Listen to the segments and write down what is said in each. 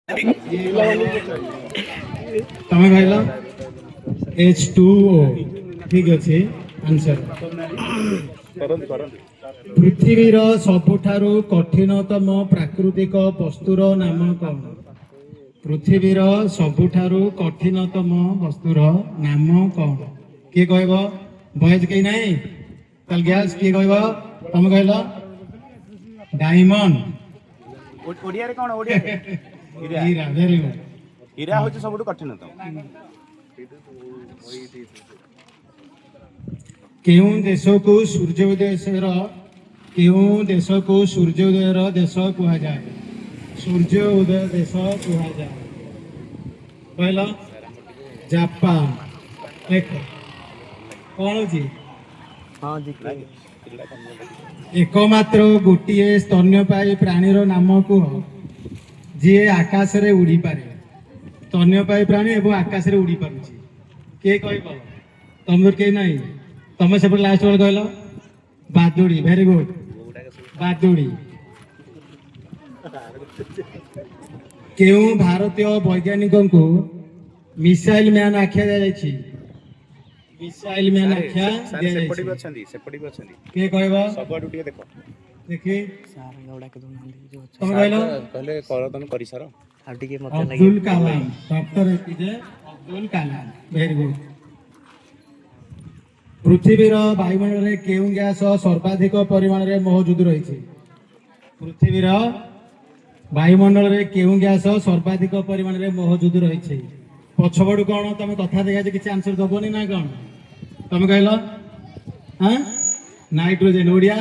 ତମେ କହିଲ H2O। ଠିକ ଅଛି ଆନ୍ସର। କରନ୍ତୁ, କରନ୍ତୁ। ପୃଥିବୀର ସବୁଠାରୁ କଠିନତମ ପ୍ରାକୃତିକ ବସ୍ତୁର ନାମ କଣ? ପୃଥିବୀର ସବୁଠାରୁ କଠିନତମ ବସ୍ତୁର ନାମ କଣ? କିଏ କହିବ? ବଏଜ କେହି ନାହିଁ? ତାହେଲେ ଗାର୍ଲସ କିଏ କହିବ? ତମେ କହିଲ ଡାଇମଣ୍ଡ। ଓଡ଼ିଆରେ କଣ? ଓଡ଼ିଆରେ ହୀରା। ହୀରା, ଭେରି ଗୁଡ୍। ହୀରା ହଉଛି ସବୁଠୁ କଠିନତମ। କେଉଁ ଦେଶକୁ ସୂର୍ଯ୍ୟୋଦୟର କେଉଁ ଦେଶକୁ ସୂର୍ଯ୍ୟୋଦୟର ଦେଶ କୁହାଯାଏ? ସୂର୍ଯ୍ୟ ଉଦୟ ଦେଶ କୁହାଯାଏ, କହିଲ। ଜାପାନ। ଦେଖ କଣ ଅଛି। ହଁ, ଜିକେ। ଏକମାତ୍ର ଗୋଟିଏ ସ୍ତନ୍ୟପାୟୀ ପ୍ରାଣୀର ନାମ କୁହ ଯିଏ ଆକାଶରେ ଉଡ଼ିପାରେ। ସ୍ତନ୍ୟପାୟୀ ପ୍ରାଣୀ ଏବଂ ଆକାଶରେ ଉଡ଼ି ପାରୁଛି, କିଏ କହିବ? ତମର କେହି ନାହିଁ? ତମେ ସେପଟେ ଲାଷ୍ଟ ବେଳେ କହିଲ ବାଦୁଡ଼ି। ଭେରି ଗୁଡ୍, ବାଦୁଡ଼ି। କେଉଁ ଭାରତୀୟ ବୈଜ୍ଞାନିକଙ୍କୁ ମିସାଇଲ ମ୍ୟାନ ଆଖ୍ୟା ଦିଆଯାଇଛି? ମିସାଇଲ ମ୍ୟାନ ଆଖ୍ୟା ସାର୍, ସେପଟେ ବି ଦିଆଯାଇଛି। ଅଛନ୍ତି, ସେପଟେ ବି ଅଛନ୍ତି। କିଏ କହିବ? ସବୁଆଡୁ ଟିକେ ଦେଖ। ଦେଖି। ସାର୍ ଡାକି ଦଉନାହାନ୍ତି ଯୋଉ ଅଛନ୍ତି। ତମେ କହିଲ। କହିଲେ କର, ତମେ କରିସାର। ଆଉ ଟିକେ ମଜା ଅବ୍ଦୁଲ ଲାଗେ। Kalam, doctor APJ Abdul Kalam, very good. ପୃଥିବୀର ବାୟୁମଣ୍ଡଳରେ କେଉଁ ଗ୍ୟାସ ସର୍ବାଧିକ ପରିମାଣରେ ମହଜୁଦ ରହିଛି? ପୃଥିବୀର ବାୟୁମଣ୍ଡଳରେ କେଉଁ ଗ୍ୟାସ ସର୍ବାଧିକ ପରିମାଣରେ ମହଜୁଦ ରହିଛି? ପଛପଟୁ କଣ ତମେ କଥା ଦେଖାଛି, କିଛି ଆନ୍ସର ଦବନି ନା କଣ? ତମେ କହିଲ। ହଁ, ନାଇଟ୍ରୋଜେନ। ଓଡ଼ିଆ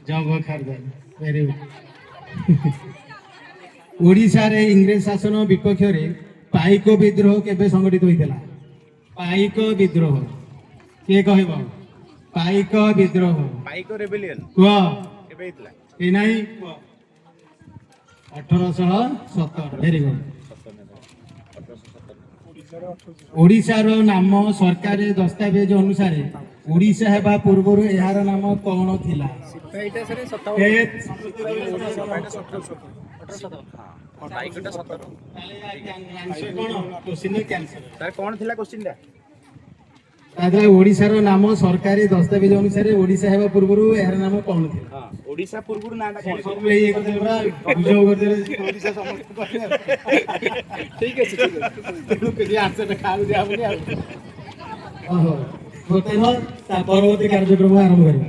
ଯବକ୍ଷାରଜାନ, ଭେରି ଗୁଡ୍। ଓଡ଼ିଶାରେ ଇଂରେଜ ଶାସନ ବିପକ୍ଷରେ ପାଇକ ବିଦ୍ରୋହ କେବେ ସଂଗଠିତ ହୋଇଥିଲା? ପାଇକ ବିଦ୍ରୋହ କିଏ କହିବ? ପାଇକ ବିଦ୍ରୋହ। ପାଇକ ରେବେଲିୟନ। କୁହ। କେବେ ହେଇଥିଲା? କେହି ନାହିଁ? କୁହ। 1817, ଭେରି ଗୁଡ୍। ଓଡ଼ିଶାର ନାମ ସରକାରୀ ଦସ୍ତାବିଜ ଅନୁସାରେ ଓଡ଼ିଶା ହେବା ପୂର୍ବରୁ ଏହାର ନାମ କଣ ଥିଲା? ପାଇକଟା 17। କଣ କୋଶ୍ଚିନ୍ କ୍ୟାନ୍ସଲ। ସାର୍, କଣ ଥିଲା କୋଶ୍ଚିନ୍ଟା? ତାହେଲେ ଓଡ଼ିଶାର ନାମ ସରକାରୀ ଦସ୍ତାବିଜ ଅନୁସାରେ ଓଡ଼ିଶା ହେବା ପୂର୍ବରୁ ଏହାର ନାମ କଣ ଥିଲା? ହଁ, ଓଡ଼ିଶା ପୂର୍ବରୁ ନାଁଟା କଣ? ସବୁ ଇଏ କରିଦେଲେ ପୁରା, ଗୁଜବ କରିଦେଲେ ଓଡ଼ିଶା ସମସ୍ତେ କହିଲେ। ଠିକ ଅଛି, ଠିକ ଅଛି। ତେଣୁ କିଛି ଆନ୍ସରଟା କାହାକୁ ଦିଆହବନି ଆଉ। ଓହୋ, ବର୍ତ୍ତମାନ ତା ପରବର୍ତ୍ତୀ କାର୍ଯ୍ୟକ୍ରମ ଆରମ୍ଭ କରିବା।